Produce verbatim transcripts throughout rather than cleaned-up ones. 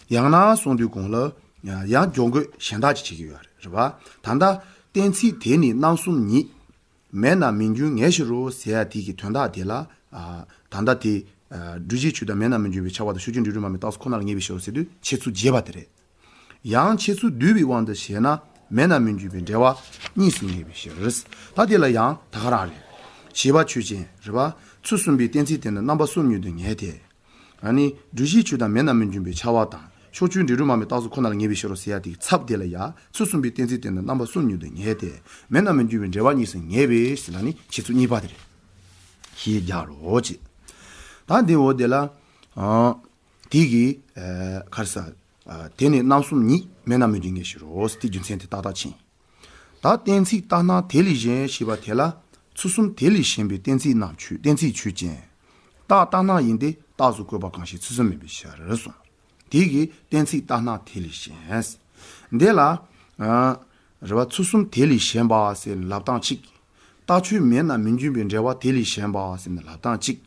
ཡང་ན་གསུང་དུས་གོང་ལ་ཡང་སྦྱོར་འགོད་གཞན་དག་ཅིག་བྱེད་ཀྱི་ཡོད་རེད། རེད་པ། ད་ལྟ་གཏན་ཚིགས་དེ་ནི་རྣམ་གསུམ་ཉིད། མེད་ན་མི་འགྱུར་ངེས་ཤེས་རོ་ཟེར་ཡ་དེ་གི་དོན་དག་དེ་ལ། ཨ། ད་ལྟ་དེ། ཨ། སྒྲུབ་བྱའི་ཆོས་དང་མེད་ན་མི་འགྱུར་བའི་ཁྱབ་པ་དང་ཕྱོགས་ཆོས་འབྲས་རུང་མ་དམིགས་རྟགས་གསུམ་ཁོ་ན་ལ་ངེས་པའི་ཕྱིར་རོ་ཟེར་དུས་འཆད་ཚུལ་རྒྱས་པ་དེ་རེད། ཡང་འཆད་ཚུལ་བསྡུས་པའི་དབང་དུ་བྱས་ན་མེད་ན་མི་འགྱུར་བའི་འབྲེལ་བ་གཉིས་སུ་ངེས་པའི་ཕྱིར། ད་དེ་ལ་ཡང་ད་ག་རང་རེད། བྱས་པ་ཆོས་ཅན། རེད་པ། ཚུལ་གསུམ་པའི་གཏན་ཚིགས་དེ་ནི་རྣམ་པ་གསུམ་ཉིད་དུ་ངེས་ཏེ། ཨ་ནི་སྒྲུབ་བྱའི་ཆོས་དང་མེད་ན་མི་འགྱུར་བའི་ཁྱབ་པ་དང་ཕྱོགས་ཆོས་འབྲས་རུང་མ་དམིགས་རྟགས་གསུམ་ཁོ་ན་ལ་ངེས་པའི་ཕྱིར་རོ་ཟེར་ཡ་དེའི་ཚབ་དེ་ལ་ཡང་ཚུལ་གསུམ་པའི་གཏན་ཚིགས་དེ་ནི་རྣམ་པ་གསུམ་ཉིད་དུ་ངེས་ཏེ། མེད་ན་མི་འགྱུར་བའི་འབྲེལ་བ་གཉིས་སུ་ངེས་པས་ཟེར་ལ་ནི་འཆད་ཚུལ་གཉིས་པ་དེ་རེད། ཞེས་རྒྱག་རོགས་བྱེད། ད་འདི་འོ་དེ་ལ། ཨ། དེ་གི། ཨ། ག་རེ་ཟེར། ཨ། དེ་ནི་རྣམ་གསུམ་ཉིད། མེད་ན་མི་འགྱུར་ངེས་ཤེས་རོ་ཟེར་དེ་རྒྱུ་མཚན་དེ་ཏག་ཏག་ཕྱིན། ད་གཏན་ཚིགས་ལྟར་སྣང་དེ་ལས་གཞན་ཞེས་པ་དེ་ལ་ཚུལ་གསུམ་དེ་ལས་གཞན་པའི་གཏན་ཚིགས་རྣམས་ཆོས། གཏན་ཚིགས་ཆོས་ཅན། རྟགས་ལྟར་སྣང་ཡིན་ཏེ་རྟགས་སུ་བཀོད་པ་གང་ཞིག་ཚུལ་གསུམ་མིན་པའི་ཕྱིར་གསུངས། དེ་གི་གཏན་ཚིགས་ལྟར་སྣང་དེ་ལས་གཞན། འདི་ལ། ཨ། རེད་པ། ཚུལ་གསུམ་དེ་ལས་གཞན་པ་ཟེར་ལབ་སྟངས་གཅིག། རྟགས་ཆོས་མེད་ན་མི་འགྱུར་བའི་འབྲེལ་བ་དེ་ལས་གཞན་པ་ཟེར་ནས་ལབ་སྟངས་གཅིག།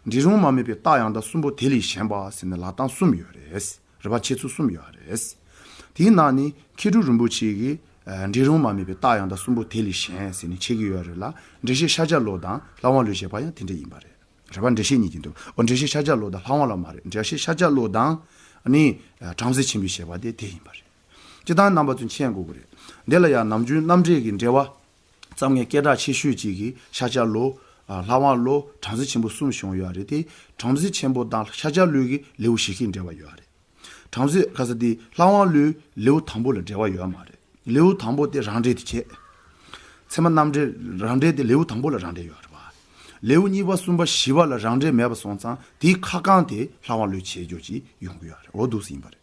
འབྲས་རུང་མ་དམིགས་པའི་རྟགས་ཡང་དག་གསུམ་པོ་དེ་ལས་གཞན་པ་ཟེར་ནས་ལབ་སྟངས་གསུམ་ཡོད་རེད། རེད་པ། འཆད་ཚུལ་གསུམ་ཡོད་རེད། དེའི་ནང་ནས་མཁས་གྲུབ་རིན་པོ་ཆེ་གིས། ཨ། འབྲས་རུང་མ་དམིགས་པའི་རྟགས་ཡང་དག་གསུམ་པོ་དེ་ལས་གཞན་ཟེར་ནས་འཆད་ཀྱི་ཡོད་རེད་ལ། འགྲེལ་བཤད་ཤཱཀྱ་བློ་དང་ལྷ་དབང་བློས་བྱས་པ་ཡང་དེ་འདྲ་ཡིན་པ་རེད། རེད་པ། འགྲེལ་བཤད་གཉིས་ཀྱི་འདུག། འོ། འགྲེལ་བཤད་ཤཱཀྱ་བློ་དང་ལྷ་དབང་བློ་མ་རེད། འགྲེལ་བཤད་ཤཱཀྱ་བློ་དང་། ཨ་ནི། ཨ། བྲམ་ཟེ་ཆེན་པོས་བཤད་པ་དེ་དེ་ཡིན་པ་རེད། སྤྱིར་བཏང་རྣམ་པ་ཚོས་མཁྱེན་དགོས་ཀྱི་རེད། འདི་ལ་ཡང་ནམ་རྒྱུན་རྣམ་འགྲེལ་གྱི་འགྲེལ་བ་རྩོམ་མཁན་སྐད་གྲགས་ཆེ་ཤོས་གཅིག་གིས་ཤཱཀྱ་བློ། ཨ། ལྷ་དབང་བློ། བྲམ་ཟེ་ཆེན་པོ་གསུམ་བྱུང་ཡོད་རེད་དེ། བྲམ་ཟེ་ཆེན་པོ་དང་ཤཱཀྱ་བློ་གི་ལེའུ་བཞི་ཀའི་འགྲེལ་བ་ཡོད་རེད། བྲམ་ཟེ་ག་ས་དེ་ལྷ་དབང་བློའི་ལེའུ་དང་པོ་ལ་འགྲེལ་བ་ཡོད་མ་རེད། ལེའུ་དང་པོ་དེ་རང་འགྲེལ་དེ་བྱས། ཚད་མ་རྣམ་འགྲེལ་རང་འགྲེལ་དེ་ལེའུ་དང་པོ་ལ་རང་འགྲེལ་ཡོད་རེད་པ། ལེའུ་གཉིས་པ་གསུམ་པ་བཞི་པ་ལ་རང་འགྲེལ་མེད་པ་སོང་ཙང་དེའི་ཁ་རྐང་དེ་ལྷ་དབང་བློས་བྱས་རྒྱུ་ཅིག་ཡོང་གི་ཡོད་རེད། འོ་འདུག་སེ་ཡིན་པ་རེད།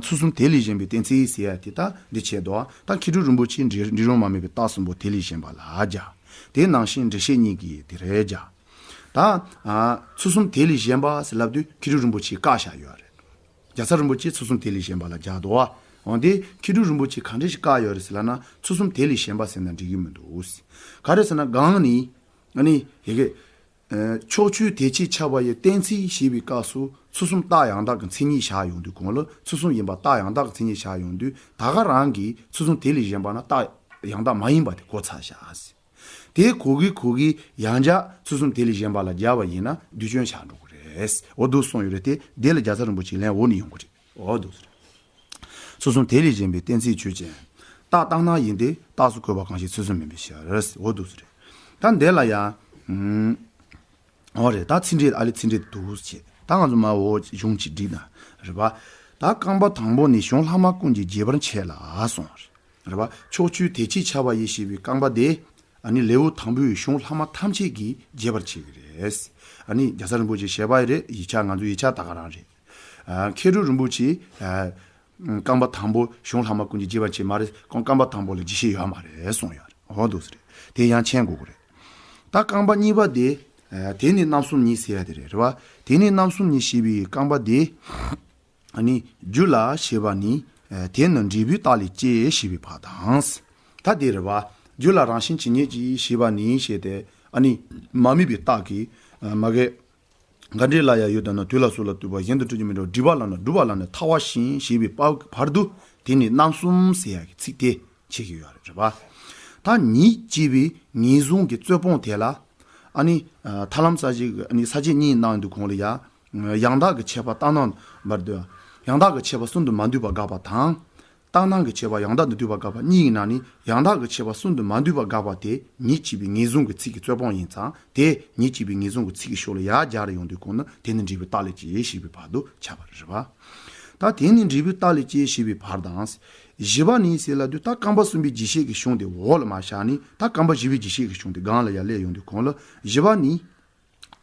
ཚུལ་གསུམ་དེ་ལས་གཞན་པའི་གཏན་ཚིགས་ཟེར་ཡ་དེ་ད་འདི་བྱས་འདུག། ད་མཁས་གྲུབ་རིན་པོ་ཆེས་འབྲས་འབྲས་རུང་མ་དམིགས་པའི་རྟགས་གསུམ་པོ་དེ་ལས་གཞན་པ་ལ་སྦྱར། དེ་ནང་བཞིན་འགྲེལ་བཤད་གཉིས་ཀྱིས་དེ་རེད་སྦྱར། ད། ཨ། ཚུལ་གསུམ་དེ་ལས་གཞན་པ་ཟེར་ལབ་དུས་མཁས་གྲུབ་རིན་པོ་ཆེས་བཀག་བཞག་ཡོད་རེད། རྒྱལ་ཚབ་རིན་པོ་ཆེས་ཚུལ་གསུམ་དེ་ལས་གཞན་པ་ལ་སྦྱར་འདུག་བ། འོན་ཏེ་མཁས་གྲུབ་རིན་པོ་ཆེས་ག་འདྲ་ཞིག་བཀག་ཡོད་རེད་ཟེར་ལབ་ན། ཚུལ་གསུམ་དེ་ལས་གཞན་པ་ཟེར་ན་འགྲིག་གི་མི་འདུག། ག་རེ་ཟེར་ན་གང་ནི། ཨ་ནི་ཡི་གེ་ཕྱོགས་ཆོས་དེ་ཕྱིར་ཁྱབ་པ་ཡི་གཏན་ཚིགས་ཞེས་པའི་སྐབས་སུ་ཚུལ་གསུམ་རྟགས་ཡང་དག་གི་མཚན་ཉིད་བཞག་ཡོང་དུས། གོང་ལ་ཚུལ་གསུམ་ཡིན་པ་རྟགས་ཡང་དག་གི་མཚན་ཉིད་བཞག་ཡོང་དུས། ད་ག་རང་གིས་ཚུལ་གསུམ་དེ་ལས་གཞན་པ་ན་རྟགས་ཡང་དག་མ་ཡིན་པ་དེ་གོ་ཚར་བཞག། དེ་གོ་གི་གོ་གི་ཡང་བསྐྱར་ཚུལ་གསུམ་དེ་ལས་གཞན་པ་ལ་སྦྱར་བ་ཡིན་ན་དུས་ཆེན་ཆགས་འགྲོ་གི་རེད། འོ་འདུག་གསུངས་ཡོད་རེད་དེ། དེ་ལ་རྒྱལ་ཚབ་རིན་པོ་ཆེས་ལན་འོ་ནས་ཡོང་གི་རེད། འོ་འདུག་ཟེར། ཚུལ་གསུམ་དེ་ལས་གཞན་པའི་གཏན་ཚིགས་ཆོས་ཅན། རྟགས་ལྟར་སྣང་ཡིན་ཏེ་རྟགས་སུ་བཀོད་པ་གང་ཞིག་ཚུལ་གསུམ་མིན་པའི་ཕྱིར། འོ་འདུག་ཟེར། ད་འདི་ལ་ཡང་། ཨུམ། འོ་རེད། ད་ཚིག་འགྲེལ། ཨ་ལེ་ཚིག་འགྲེལ་འདུག་ཟེར། ད་ང་ཚོ་མ་འོ་གཞུང་གཅིག་བསྒྲིགས་ན། རེད་པ། ད་རྐང་པ་དང་པོ་ནི་གཞུང་ལྷག་མ་ཀུན་གྱིས་རྒྱས་པར་འཆད་ལ་གསུངས། རེད་པ། ཕྱོགས་ཆོས་དེ་ཕྱིར་ཁྱབ་པ་ཡི་ཞེས་པའི་རྐང་པ་དེ། ཨ་ནི་ལེའུ་དང་པོའི་གཞུང་ལྷག་མ་ཐམས་ཅད་ཀྱིས་རྒྱས་པར་བྱེད་ཀྱི་རེད། ཨ་ནི་རྒྱལ་ཚབ་རིན་པོ་ཆེས་བཤད་པ་རེད། ཡིག་ཆ་ང་ཚོའི་ཡིག་ཆ་ད་ག་རང་རེད། ཨ། མཁས་གྲུབ་རིན་པོ་ཆེས། ཨ། རྐང་པ་དང་པོ་གཞུང་ལྷག་མ་ཀུན་གྱིས་རྒྱས་པར་བྱེད་མ་རེད། ཁོང་རྐང་པ་དང་པོ་ལ་རྒྱས་བཤད་ཡོད་མ་རེད་གསུངས་ཡོད་རེད། འོ་འདུག་ཟེར། དེ་ཡང་མཁྱེན་དགོས་ཀྱི་རེད། ད་རྐང་པ་གཉིས་པ་དེ། ཨ། དེ་ནི་རྣམ་གསུམ་ཉིད་ཟེར་ཡ་དེ་རེད། རེད་པ། དེ་ནི་རྣམ་གསུམ་ཉིད་ཞེས་པའི་རྐང་པ་དེ། ཨ་ནི་རྒྱུད་ལ་ཞེས་པ་ནི། ཨ། དེ་ནི་འབྲས་བུའི་རྟགས་ལས་སྐྱེས་ཞེས་པའི་བར་དང་། ད་དེ་རེད་པ། རྒྱུད་ལ་རང་བཞིན་ཇི་སྙེད་ཅིག་ཞེས་པ་ནི་ཞེས་ཏེ། ཨ་ནི་མ་དམིགས་པའི་རྟགས་ཀྱིས། ཨ། མ་གི། འགལ་འབྲེལ་ལ་ཡང་ཡོད་དོ་ན། དུས་ལ་སུ་ལ་ལྟོས་པ་གཞན་དུ་གྲུབ་ཀྱི་མིན་འགྲོ། སྒྲིབ་པ་ལ་ནི་སྒྲུབ་པ་ལ་ནི་ཐལ་བ་བཞིན་ཞེས་པའི་བར་དུ་དེ་ནི་རྣམ་གསུམ་ཟེར་ཡག་གི་ཚིག་དེ་འཆད་ཀྱི་ཡོད་རེད། རེད་པ། ད་ཉིད་ཅེས་པའི་ངེས་བཟུང་གི་རྩོད་སྤོང་དེ་ལ། ཨ་ནི། ཨ། ཐར་ལམ་ས་བཅད་ཀྱི་ས་བཅད་གཉིས་གནང་དུས་གོང་ལ་ཡང་། ཡང་དག་གི་ཁྱད་པར་རྟགས་སྣང་བར་དུ། ཡང་དག་གི་ཁྱད་པར་གསུམ་དུ་མ་འདུས་པ་དགག་པ་དང་། རྟགས་སྣང་གི་ཁྱད་པར་ཡང་དག་ཏུ་འདུས་པ་དགག་པ་གཉིས་ཀྱི་ནང་ནས་ཡང་དག་གི་ཁྱད་པར་གསུམ་དུ་མ་འདུས་པ་དགག་པ་དེ་ཉིད་ཅེས་པའི་ངེས་བཟུང་གི་ཚིག་གི་རྩོད་སྤོང་ཡིན་ཙང་། དེ་ཉིད་ཅེས་པའི་ངེས་བཟུང་གི་ཚིག་གི་ཤུགས་ལ་ཡར་སྦྱར་ཡོང་དུས་གོང་ན། དེ་ནི་འབྲས་བུའི་རྟགས་ལས་སྐྱེས་ཞེས་པའི་བར་དུ་ཁྱབ་པ་རེད་པ། ད་དེ་ནི་འབྲས་བུའི་རྟགས་ལས་སྐྱེས་ཞེས་པའི་བར་དང་། བཞི་པ་ནི་ཟེར་ལབ་དུས་ད་རྐང་པ་གསུམ་པའི་རྒྱས་བཤད་ཀྱི་གཞུང་དེ་འོག་ལ་མར་བཞག་ནས། ད་རྐང་པ་བཞི་པའི་རྒྱས་བཤད་ཀྱི་གཞུང་དེ་སྒང་ལ་ཡར་སླེབས་ཡོང་དུས་གོང་ལ། བཞི་པ་ནི།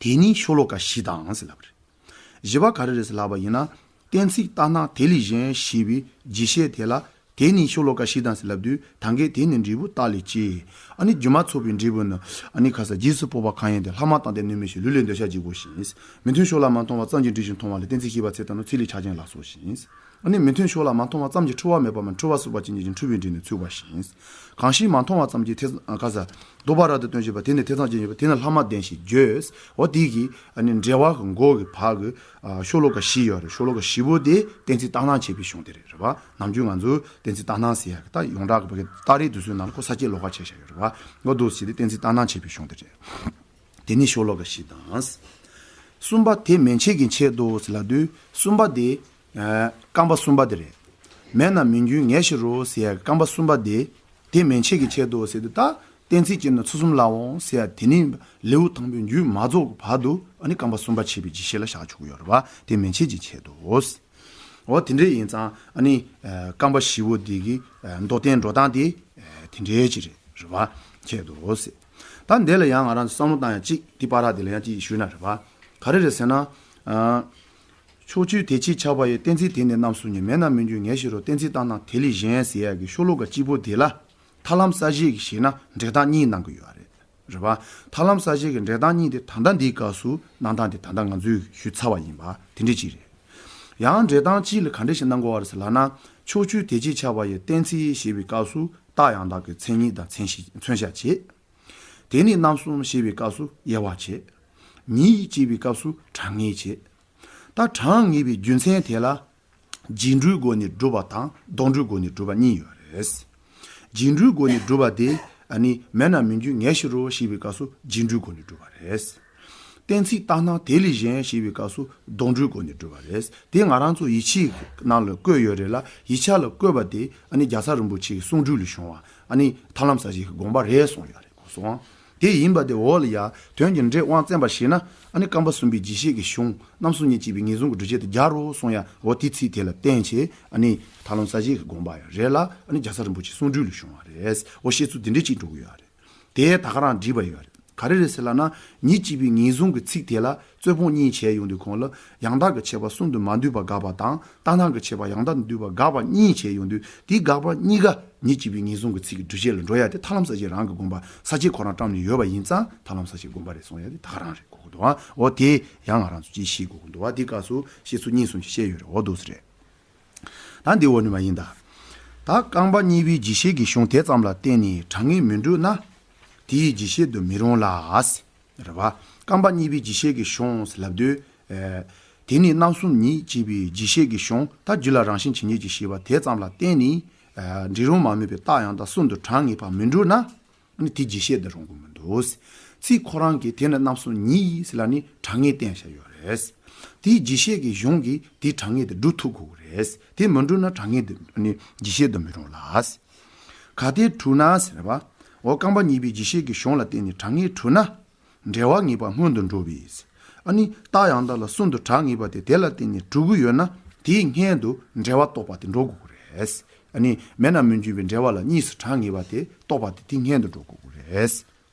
དེ་ནི་ཤོ་ལོ་ཀ་བཞི་དང་ཟེར་ལབ་པ་རེད། བཞི་པ་ག་རེ་རེད་ཟེར་ལབ་པ་ཡིན་ན། གཏན་ཚིགས་ལྟར་སྣང་དེ་ལས་གཞན་ཞེས་པའི་རྒྱས་བཤད་དེ་ལ། དེ་ནི་ཤོ་ལོ་ཀ་བཞི་དང་ཟེར་ལབ་དུས་ད་གིན་དེ་ནི་འབྲས་བུ་རྟག་ལས་སྐྱེ། ཨ་ནི་སྒྱུ་མ་ཚོགས་པའི་འབྲས་བུ་ནི་ཨ་ནི་ཁ་ས་རྗེས་སུ་དཔོག་པ་གང་ཡིན་ཏེ། ལྷག་མ་བཏང་སྟེ་གནོད་མི་ཤེས། ལུས་ལས་འདོད་ཆགས་ལྗིད་པོ་ཞིང་། མི་མཐུན་ཕྱོགས་ལ་མ་མཐོང་བ་ཙམ་གྱིས་འདྲིས་ཤིང་མཐོང་བ་ལས། གཏན་ཚིགས་ཤེས་པ་ཚེ་ལྟར་ནོར། ཚིག་ལས་ཆགས་ཞེན་ལ་སོགས་ཤིང་། ཨ་ནི་མི་མཐུན་ཕྱོགས་ལ་མ་མཐོང་བ་ཙམ་གྱིས་འཁྲུལ་བ་མེད་པ་མ། འཁྲུལ་བ་གསུག་པ་ཅན་གྱི་ཕྱིར་འཁྲུལ་པའི་འབྲས་ནི་ཚུགས་པ་ཞིང་། གང་ཞིག་མ་མཐོང་བ་ཙམ་གྱིས་ཐེ་ཚོམ་ཁ་ས་ལྡོག་པ་རབ་ཏུ་སྟོན་བྱེད་པ། དེ་ནི་ཐེ་ཚོམ་ཅན་ཡོད་པ། དེ་ནི་ལྷག་མ་ལྡན་ཞེས་བརྗོད། འོ་དེ་གི་ཨ་ནི་འགྲེལ་བ་གི་མགོ་གི་བར་གི་ཨ་ཤོ་ལོ་ཀ་བཞི་ཡོད་རེད། ཤོ་ལོ་ཀ་བཞི་པོ་དེ་གཏན་ཚིགས་ལྟར་སྣང་བྱེད་པའི་གཞུང་དེ་རེད། རེད་བ། ནམ་རྒྱུན་ང་ཚོས་གཏན་ཚིགས་ལྟར་སྣང་ཟེར་ཡག་གི་ད་ཡོངས་གྲགས་ཀྱི་བར་གི་རྟགས་རིགས་དེ་ཚོའི་ནང་ལ་ཁོ་ས་བཅད་ལོགས་ཀ་ཕྱེ་བཞག་ཡོད་རེད་བ། འོ་འདུག་སེ་དེ་གཏན་ཚིགས་ལྟར་སྣང་བྱེད་པའི་གཞུང་དེ་རེད། དེ་ནི་ཤོ་ལོ་ཀ་བཞི་དང་། གསུམ་པ་དེ་མན་ཆད་ཀྱི་ཆེད་དུ་ཟེར་ལབ་དུས། གསུམ་པ་དེ་ཨ་རྐང་པ་གསུམ་པ་དེ་རེད། མེད་ན་མི་འགྱུར་ངེས་ཤེས་རོ་ཟེར་ཡག་གི་རྐང་པ་གསུམ་པ་དེ། དེ་མན་ཆད་ཀྱི་ཆེད་དུ་ཟེར་དུས་ད་གཏན་ཚིགས་ཀྱི་ནི་ཚུལ་གསུམ་ལའང་ཟེར་ཡག་དེ་ནི་ལེའུ་དང་པོའི་མཇུག་མ་རྫོགས་ཀྱི་བར་དུ་ཨ་ནི་རྐང་པ་གསུམ་པ་ཕྱེ་བའི་རྒྱས་བཤད་ལ་བཞག་ཆོག་གི་ཡོད་རེད་བ། དེ་མན་ཆད་ཀྱི་ཆེད་དུ། འོ་དེ་འདྲ་ཡིན་ཙང་ཨ་ནི་ཨ་རྐང་པ་བཞི་པོ་འདི་གི་ཨ་མདོར་བསྟན་འགྲོ་སྟངས་དེ་ཨ་དེ་འདྲའི་ཅིག་རེད། རེད་བ། ཆེད་དུ་ཟེར། ད་འདི་ལ་ཡང་ང་རང་ཚོ་བསམ་བློ་བཏང་ཡ་གཅིག་དེ་བར་དེ་ལ་ཡང་གཅིག་ཞུས་ན་རེད་བ། ག་རེ་རེད་ཟེར་ན། ཨ་ཕྱོགས་ཆོས་དེ་ཕྱིར་ཁྱབ་པ་ཡི། གཏན་ཚིགས་དེ་ནི་རྣམ་གསུམ་ཉིད། མེད་ན་མི་འགྱུར་ངེས་ཤེས་རོ། གཏན་ཚིགས་ལྟར་སྣང་དེ་ལས་གཞན་ཟེར་ཡག་གི་ཤོ་ལོ་ཀ་གཅིག་པོ་དེ་ལ་ཐར་ལམ་གསལ་བྱེད་ཀྱི་ཞེ་ན་འགྲེལ་སྟངས་གཉིས་གནང་གི་ཡོད་རེད། རེད་བ། ཐར་ལམ་གསལ་བྱེད་ཀྱི་འགྲེལ་སྟངས་གཉིས་དེ་ད་ལྟ་འདིའི་སྐབས་སུ་གནང་སྟངས་དེ་ད་ལྟ་ང་ཚོས་ཞུས་ཚར་བ་ཡིན་པ་དེ་འདྲ་ཅིག་རེད། ཡང་འགྲེལ་སྟངས་གཅིག་ལ་ག་འདྲ་ཞིག་གནང་དགོས་པ་རེད་ཟེར་ལབ་ན། ཕྱོགས་ཆོས་དེ་ཕྱིར་ཁྱབ་པ་ཡི། གཏན་ཚིགས་ཞེས་པའི་སྐབས་སུ་རྟགས་ཡང་དག་གི་མཚན་ཉིད་དང་མཚན་གཞི་མཚོན་བྱ་བྱེད། དེ་ནི་རྣམ་གསུམ་ཞེས་པའི་སྐབས་སུ་དབྱེ་བ་བྱེད། ཉིད་ཅེས་པའི་སྐབས་སུ་གྲངས་ངེས་བྱེད། ད་གྲངས་ངེས་པའི་རྒྱུ་མཚན་དེ་ལ། རྒྱས་འགྲོའི་སྒོ་ནས་སྒྲུབ་པ་དང་ལྡོག་འགྲོའི་སྒོ་ནས་སྒྲུབ་པ་གཉིས་ཡོད་རེད། རྒྱས་འགྲོའི་སྒོ་ནས་སྒྲུབ་པ་དེ་ཨ་ནི་མེད་ན་མི་འགྱུར་ངེས་ཤེས་རོ་ཞེས་པའི་སྐབས་སུ་རྒྱས་འགྲོའི་སྒོ་ནས་སྒྲུབ་པ་རེད། གཏན་ཚིགས་ལྟར་སྣང་དེ་ལས་གཞན་ཞེས་པའི་སྐབས་སུ་ལྡོག་འགྲོའི་སྒོ་ནས་སྒྲུབ་པ་རེད། དེ་ང་རང་ཚོ་ཡིག་ཆའི་ནང་ལ་བཀོད་ཡོད་རེད་ལ། ཡིག་ཆ་ལ་བཀོད་པ་དེ་ཨ་ནི་རྒྱལ་ཚབ་རིན་པོ་ཆེའི་གསུང་སྒྲོས་ལས་བྱུང་བ། ཨ་ནི་ཐར་ལམ་གསལ་བྱེད་ཀྱི་དགོངས་པ་རེད་གསུངས་ཡོད་རེད། གོ་སོང་། དེ་ཡིན་པ་དེ་འོག་ལ་ཡ་དོན་གྱི་འགྲེལ་དབང་བཙན་པ་བྱས་ན། ཨ་ནི་རྐང་པ་གསུམ་པའི་རྒྱས་བཤད་ཀྱི་གཞུང་རྣམ་གསུམ་ཉིད་ཅེས་པའི་ངེས་བཟུང་གི་སྒྲུབ་བྱེད་དུ་སྦྱར་རོ་གསུངས་ཡ། འོ་དེ་ཚིག་དེ་ལ་བརྟེན་བྱས་ཨ་ནི་ཐར་ལམ་གསལ་བྱེད་ཀྱི་དགོངས་པ་ཡང་རེད་ལ། ཨ་ནི་རྒྱལ་ཚབ་རིན་པོ་ཆེའི་གསུང་སྒྲོས་ལས་བྱུང་བ་རེད། འོ་བཤད་ཚུལ་དེ་འདྲ་ཅིག་འགྲོ་གི་ཡོད་རེད། དེ་ད་ག་རང་འགྲིག་པ་ཡོད་རེད། ག་རེ་རེད་ཟེར་ལབ་ན། ཉིད་ཅེས་པའི་ངེས་བཟུང་གི་ཚིག་དེ་ལ་རྩོད་སྤོང་གཉིས་བྱས་ཡོང་དུས། གོང་ལ་ཡང་དག་གི་ཁྱད་པར་གསུམ་དུ་མ་འདུས་པ་དགག་པ་དང་། ལྟར་སྣང་གི་ཁྱད་པར་ཡང་དག་ཏུ་འདུས་པ་དགག་པ་གཉིས་བྱས་ཡོང་དུས། དེའི་དགག་པ་གཉིས་ཀ་ཉིད་ཅེས་པའི་ངེས་བཟུང་གི་ཚིག་གི་སྒྲུབ་བྱེད་ལ་འགྲོ་ཡ་དེ་ཐར་ལམ་གསལ་བྱེད་རང་གི་དགོངས་པ་ས་བཅད་ཁོ་རང་བཀྲམ་ནས་ཡོད་པ་ཡིན་ཙང་། ཐར་ལམ་གསལ་བྱེད་དགོངས་པ་རེད་གསུང་ཡ་དེ་ད་ག་རང་རེད་གོ་གི་འདུག་ཨ། འོ་དེ་ཡང་ང་རང་ཚོ་ཅིག་ཤེས་དགོས་ཀྱི་འདུག་ཨ། དེ་སྐབས་སུ་བཤད་ཚུལ་གཉིས་གསུམ་ཅིག་བཤད་ཡོད་རེད། འོ་འདུག་སེ་རེད། ད་འདི་འོ་ནི་མ་ཡིན་ད། ད་རྐང་པ་གཉིས་པའི་རྒྱས་བཤད་ཀྱི་གཞུང་དེ་ཙམ་ལ་བརྟེན་ནས་གྲངས་ངེས་མི་འགྲུབ་ན། དེའི་རྒྱས་བཤད་དུ་མི་རུང་ལ། རེད་བ། རྐང་པ་གཉིས་པའི་རྒྱས་བཤད་ཀྱི་གཞུང་ཟེར་ལབ་དུས། ཨེ། དེ་ནི་རྣམ་གསུམ་ཉིད་ཅེས་པའི་རྒྱས་བཤད་ཀྱི་གཞུང་། ད་རྒྱུད་ལ་རང་བཞིན་ཇི་སྙེད་ཅེས་བཤད་པ་དེ་ཙམ་ལ་བརྟེན་ནས། ཨེ། འབྲས་རུང་མ་དམིགས་པའི་རྟགས་ཡང་དག་གསུམ་དུ་གྲངས་ངེས་པ་མི་འགྲུབ་ན། ཨ་ནི་དེ་རྒྱས་བཤད་དུ་རུང་གི་མི་འདུག། ཚིག་ཁོ་རང་གིས་དེ་ནི་རྣམ་གསུམ་ཉིད་ཟེར་ལབ་ནས་གྲངས་ངེས་བསྟན་བཞག་ཡོད་རེད། དེའི་རྒྱས་བཤད་ཀྱི་གཞུང་གིས་དེའི་གྲངས་ངེས་དེ་སྒྲུབ་ཐུབ་དགོས་ཀྱི་རེད། དེ་མི་འགྲུབ་ན་གྲངས་ངེས་དེ་ཨ་ནི་རྒྱས་བཤད་དུ་མི་རུང་ལ། གལ་ཏེ་གྲུབ་ན་ཟེར་བ། འོ་རྐང་པ་གཉིས་པའི་རྒྱས་བཤད་ཀྱི་གཞུང་ལ་བརྟེན་ནས་གྲངས་ངེས་གྲུབ་ན། འབྲེལ་བ་ངེས་པ་སྔོན་དུ་འགྲོ་བས། ཨ་ནི་རྟགས་ཡང་དག་ལ་གསུམ་དུ་གྲངས་ངེས་པ་དེ་དེ་ལ་བརྟེན་ནས་གྲུབ་ཀྱི་ཡོད་ན། དེའི་སྔོན་དུ་འབྲེལ་བ་རྟོགས་པ་དེ་འགྲོ་དགོས་ཀྱི་རེད། ཨ་ནི་མེད་ན་མི་འགྱུར་བའི་འབྲེལ་བ་ལ་གཉིས་སུ་གྲངས་ངེས་པ་དེ་རྟོགས་པ་དེ་དེའི་སྔོན་དུ་འགྲོ་དགོས་ཀྱི་རེད།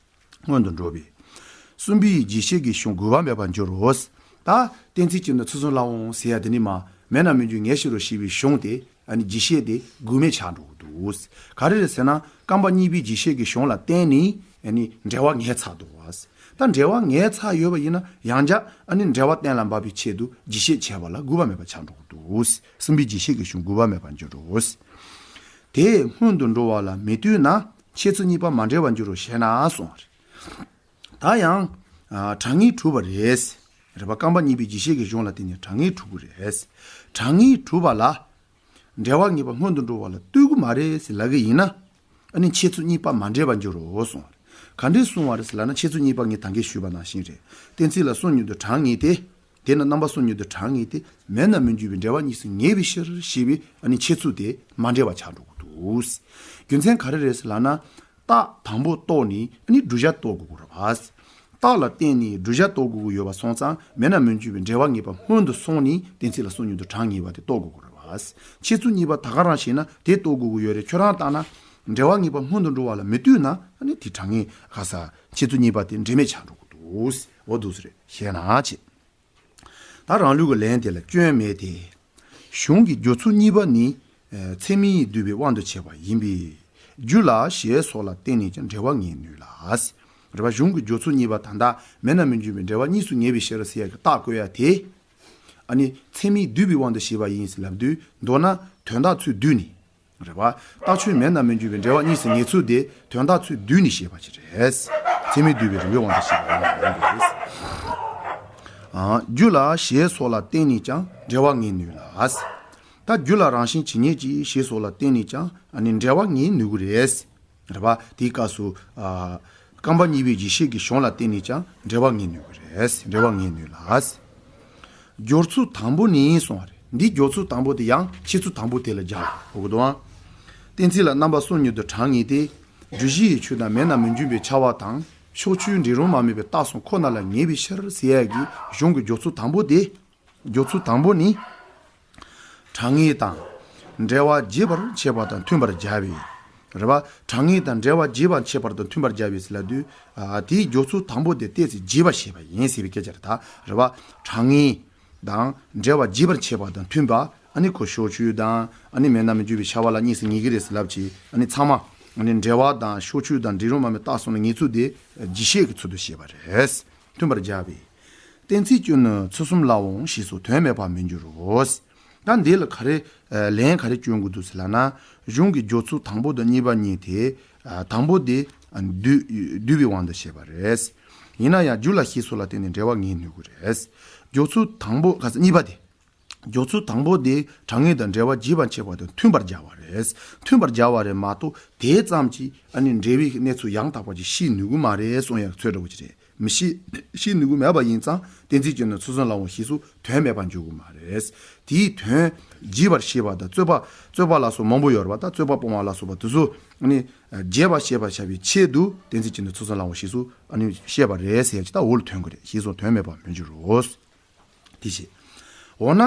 སྔོན་དུ་འགྲོ་བས། གསུམ་པའི་རྒྱས་བཤད་ཀྱི་གཞུང་དགོས་པ་མེད་པར་འགྱུར་རོ། ད་གཏན་ཚིགས་ཀྱི་ནི་ཚུལ་གསུམ་ལའང་ཟེར་ཡ་དེ་ནི་མ། མེད་ན་མི་འགྱུར་ངེས་ཤེས་རོ་ཞེས་པའི་གཞུང་དེ་ཨ་ནི་རྒྱས་བཤད་དེ་དགོས་མེད་ཆགས་འགྲོ་གི་འདུག། ག་རེ་རེད་ཟེར་ན། རྐང་པ་གཉིས་པའི་རྒྱས་བཤད་ཀྱི་གཞུང་ལ་བརྟེན་ནས་ཨ་ནི་འབྲེལ་བ་ངེས་ཚར་འདུག་བ། ད་འབྲེལ་བ་ངེས་ཚར་ཡོད་པ་ཡིན་ན། ཡང་བསྐྱར་ཨ་ནི་འབྲེལ་བ་གཏན་ལ་འབེབས་པའི་ཆེད་དུ་རྒྱས་བཤད་བྱས་པ་ལ་དགོས་པ་མེད་པ་ཆགས་འགྲོ་གི་འདུག། གསུམ་པའི་རྒྱས་བཤད་ཀྱི་གཞུང་དགོས་པ་མེད་པར་འགྱུར་རོ། དེས་སྔོན་དུ་འགྲོ་བ་ལ་མི་ལྟོས་ན། འཆད་ཚུལ་གཉིས་པ་མ་འབྲེལ་བར་འགྱུར་རོ་ཞེ་ན་གསུངས་པ་རེད། ད་ཡང་། ཨ། གྲངས་ངེས་གྲུབ་པ་རེད། རེད་པ། རྐང་པ་གཉིས་པའི་རྒྱས་བཤད་ཀྱི་གཞུང་ལ་བརྟེན་ནས་གྲངས་ངེས་གྲུབ་ཀྱི་རེད། གྲངས་ངེས་གྲུབ་པ་ལ། འབྲེལ་བ་ངེས་པ་སྔོན་དུ་འགྲོ་བ་ལ་ལྟོས་ཀྱི་མ་རེད་ཟེར་ལབ་ཀྱི་ཡིན་ན། ཨ་ནི་འཆད་ཚུལ་གཉིས་པ་མ་འབྲེལ་བར་འགྱུར་རོ་གསུངས་པ་རེད། ག་འདྲས་གསུངས་པ་རེད་ཟེར་ལབ་ན། འཆད་ཚུལ་གཉིས་པ་ངས་ད་གིན་ཞུས་པ་ནང་བཞིན་རེད། གཏན་ཚིགས་ལ་གསུམ་ཉིད་དུ་གྲངས་ངེས་ཏེ། དེས་ན་རྣམ་པ་གསུམ་ཉིད་དུ་གྲངས་ངེས་ཏེ། མེད་ན་མི་འགྱུར་བའི་འབྲེལ་བ་གཉིས་སུ་ངེས་པའི་ཕྱིར་ཞེས་པའི་ཨ་ནི་འཆད་ཚུལ་དེ་མ་འབྲེལ་བ་ཆགས་འགྲོ་གི་འདུག། རྒྱུ་མཚན་ག་རེ་རེད་ཟེར་ལབ་ན། རྟགས་དང་པོ་རྟོགས་ནས་ཨ་ནི་བསྒྲུབ་བྱ་རྟོགས་དགོས་ཀྱི་རེད་པ། རྟགས་ལ་བརྟེན་ནས་བསྒྲུབ་བྱ་རྟོགས་དགོས་ཀྱི་ཡོད་པ་སོང་ཙང་། མེད་ན་མི་འགྱུར་བའི་འབྲེལ་བ་ངེས་པ་སྔོན་དུ་སོང་ནས་གཏན་ཚིགས་ལ་གསུམ་ཉིད་དུ་གྲངས་ངེས་པ་དེ་རྟོགས་དགོས་ཀྱི་རེད་པ། འཆད་ཚུལ་གཉིས་པ་ད་ག་རང་བྱས་ན་དེ་རྟོགས་དགོས་ཀྱི་ཡོད་རེད། ཁྱོད་རང་ལྟར་ན་འབྲེལ་བ་ངེས་པ་སྔོན་དུ་འགྲོ་བ་ལ་མི་ལྟོས་ན། ཨ་ནི་དེ་གྲངས་ངེས་ག་ས་འཆད་ཚུལ་གཉིས་པ་དེ་འབྲེལ་མེད་ཆགས་འགྲོ་གི་འདུག། འོ་འདུག་སེ་རེད། ཞེ་ན་ཅེས། ད་རང་ལུགས་ཀྱི་ལན་དེ་ལ་སྐྱོན་མེད་དེ། གཞུང་གི་སྦྱོར་ཚུལ་གཉིས་པ་ནི། ཚད་མས་བསྡུས་པའི་དབང་དུ་བྱས་པ་ཡིན་པས། རྒྱུ་ལ་ཞེས་སོགས་ལ་བརྟེན་ནས་ཀྱང་འབྲེལ་བ་ངེས་ནུས་ལ། རེད་པ། གཞུང་གི་སྦྱོར་ཚུལ་གཉིས་པ་ད་ལྟ་མེད་ན་མི་འབྱུང་བའི་འབྲེལ་བ་གཉིས་སུ་ངེས་པའི་ཕྱིར་ཟེར་ཡག་གི་རྟགས་བཀོད་ཡ་དེ། ཨ་ནི་ཚད་མས་བསྡུས་པའི་དབང་དུ་བྱས་པ་ཡིན་ཟེར་ལབ་དུས། མདོར་ན་དོན་དག་ཚུལ་བསྡུས་ནས། རེད་པ། རྟགས་ཆོས་མེད་ན་མི་འབྱུང་བའི་འབྲེལ་བ་གཉིས་སུ་ངེས་ཚུལ་དེ་དོན་དག་ཚུལ་བསྡུས་ནས་བཤད་པ་ཞིག་རེད། ཚད་མས་བསྡུས་པའི་རིགས་པའི་དབང་དུ་བྱས་པ་ཡིན་པས། ཨ། རྒྱུ་ལ་ཞེས་སོགས་ལ་བརྟེན་ནས་ཀྱང་འབྲེལ་བ་ངེས་ནུས་ལ། ད་རྒྱུ་ལ་རང་བཞིན་ཇི་སྙེད་ཀྱི་ཞེས་སོགས་ལ་བརྟེན་ནས་ཀྱང་ཨ་ནི་འབྲེལ་བ་ངེས་ནུས་ཀྱི་རེད། རེད་པ། དེའི་སྐབས་སུ། ཨ། རྐང་པ་གཉིས་པའི་རྒྱས་བཤད་ཀྱི་གཞུང་ལ་བརྟེན་ནས་ཀྱང་འབྲེལ་བ་ངེས་ནུས་ཀྱི་རེད། འབྲེལ་བ་ངེས་ནུས་ལ། སྦྱོར་ཚུལ་དང་པོ་ནི་གསུངས་པ་རེད། འདིའི་སྦྱོར་ཚུལ་དང་པོ་དེ་ཡང་འཆད་ཚུལ་དང་པོ་དེ་ལ་སྦྱར་དགོས་ཀྱི་འདུག་ཨང་། གཏན་ཚིགས་ལ་རྣམ་པ་གསུམ་ཉིད་དུ་གྲངས་ངེས་ཏེ། སྒྲུབ་གཞི་ཡི་ཆོས་དང་མེད་ན་མི་འབྱུང་བའི་ཁྱབ་པ་དང་ཕྱོགས་ཆོས་འབྲིང་རུང་མ་དམིགས་པའི་རྟགས་གསུམ་ཁོ་ན་ལ་ངེས་པའི་ཕྱིར་ཟེར་ཡག་གི་གཞུང་གི་སྦྱོར་ཚུལ་དང་པོ་དེ། སྦྱོར་ཚུལ་དང་པོ་ནི། གྲངས་ངེས་དང་། འབྲེལ་བ་རྒྱས་པར་འཆད་པ་དང་མཐུན་པར་སྦྱར་བས། རེད་པ། གྲངས་ངེས་དང་འབྲེལ་བ་རྒྱས་པར་འཆད་པ་དང་མཐུན་པར་སྦྱར་བས་ཟེར་ལབ་དུས། ཨ། དེའི་སྦྱོར་ཚུལ་དང་པོ་དེ་ཏོག་ཙམ་རྒྱས་པར་བཤད་པ་ཡིན་ཟེར་བའི་སྐད་ཆ་རེད་ད། རེད་པ། གྲངས་ངེས་དང་འབྲེལ་བ་རྒྱས་པར་འཆད་པ་དང་མཐུན་པ། ཨ་ནི་ཁོ་ཕྱོགས་ཆོས་དང་། ཨ་ནི་མེད་ན་མི་འབྱུང་བའི་ཁྱབ་པ་ལ་གཉིས་སུ་ངེས་ཀྱི་རེད་ཟེར་ལབ་ཅིག་ཨ་ནི་ཚང་མ། ཨ་ནི་འབྲེལ་བ་དང་ཕྱོགས་ཆོས་དང་འབྲིང་རུང་མ་དམིགས་པའི་རྟགས་གསུམ་ལ་ངེས་ཚུལ་དེ་རྒྱས་བཤད་ཀྱི་ཚུལ་དུ་བཤད་པ་རེད། མཐུན་པར་སྦྱར་བས། གཏན་ཚིགས་ཀྱིས་ནི་ཚུལ་གསུམ་ལའང་ཞེས་སོགས་དོན་མེད་པར་མི་འགྱུར་རོ། ད་འདི་ལ་ག་རེ། ལན་ག་རེ་སྐྱོན་དགོས་འདུག་ཟེར་ལབ་ན། གཞུང་གི་སྦྱོར་ཚུལ་དང་པོ་དང་གཉིས་པ་གཉིས་དེ། དང་པོ་དེ། བསྡུས་བསྡུས་པའི་དབང་དུ་བྱས་པ་རེད། ཡིན་ན་ཡང་རྒྱུ་ལ་ཞེས་སོགས་ལ་བརྟེན་ནས་འབྲེལ་བ་ངེས་ནུས་ཀྱི་རེད། སྦྱོར་ཚུལ་དང་པོ་ག་ས་གཉིས་པ་དེ། སྦྱོར་ཚུལ་དང་པོ་དེ་གྲངས་ངེས་དང་འབྲེལ་བ་རྒྱས་པར་འཆད་པ་དང་མཐུན་པར་སྦྱར་བ་རེད། མཐུན་པར་སྦྱར་བ་རེད་མ་གཏོགས་དེ་ཙམ་གྱིས་ཨ་ནི་འབྲེལ་བའི་གནས་ཚུལ་ཡང་དག་པ་ཅིག་ཤེས་ནུས་ཀྱི་མ་རེད་གསུང་ཡག་ཚོད་འདྲ་བོ་ཅིག་རེད། མི་ཤེས། ཤེས་ནུས་ཀྱི་མེད་པ་ཡིན་ཙང་གཏན་ཚིགས་ཀྱིས་ནི་ཚུལ་གསུམ་ལའང་ཞེས་སོགས་དོན་མེད་པར་འགྱུར་གྱི་མ་རེད། དེའི་དོན་རྒྱས་པར་བཤད་པ་དང་རྩོད་པ། རྩོད་པ་ལ་སོགས་མང་པོ་ཡོད་རེད་པ། ད་རྩོད་པ་སྤོང་བ་ལ་སོགས་པ་དེ་ཚོ་ཨ་ནི་རྒྱས་པར་བཤད་པར་བྱ་བའི་ཆེད་དུ་གཏན་ཚིགས་ཀྱིས་ནི་ཚུལ་གསུམ་ལའང་ཞེས་སོགས་ཨ་ནི་བཤད་པ་རེད་ཟེར་ཡག་ཅིག་ད་འོག་ལ་ཐོན་གྱི་རེད། ཞེས་སོགས་དོན་མེད་པར་མི་འགྱུར་རོ། དེ་བཞིན། འོ་ན།